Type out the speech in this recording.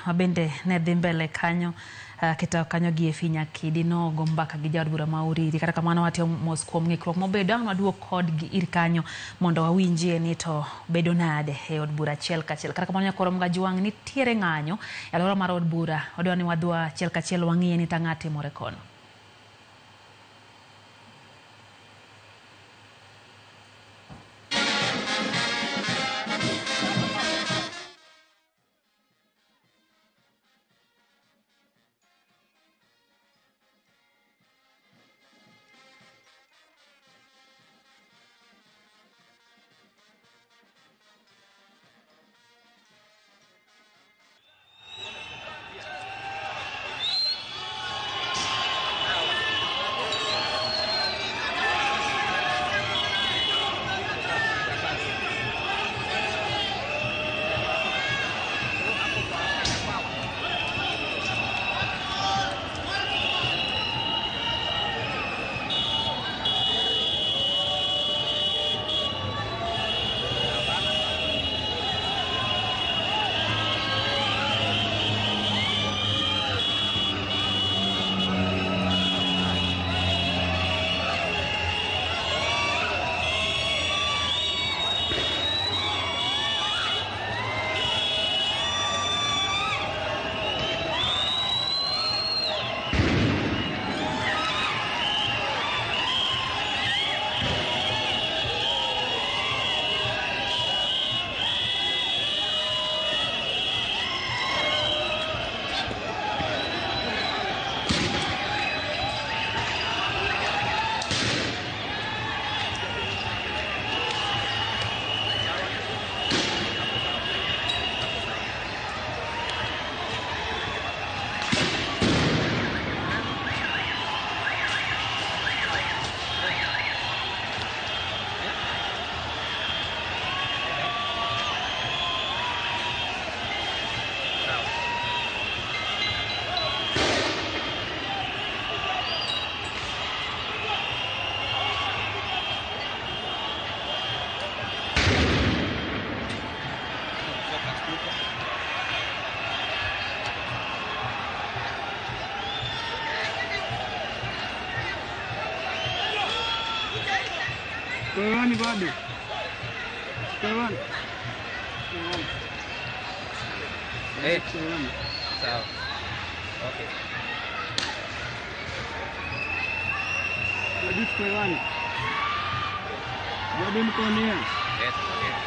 Mabende ne dhi mbele kanyo kitayo kanyo gi Effie Nyakidi nogo mbaka gi jaod bura ma Uriri. Kata kamano watiyo mos kuom ng'ikruok mobedo ang' waduog kodgi ir kanyo mondo wawinjie ni to bedo nade e od bura achiel kachiel. Kata kamano nyakoro Mgajwang' nitiere ng'anyo e alwora mar od bura. Wadwa ni wadwa achiel kachiel wang'iye ni tang'a timore kono. Hewani bado. Hewani. Eh, sawa. Okay. Bado tuko hewani. Bado mko on air. Yes, okay.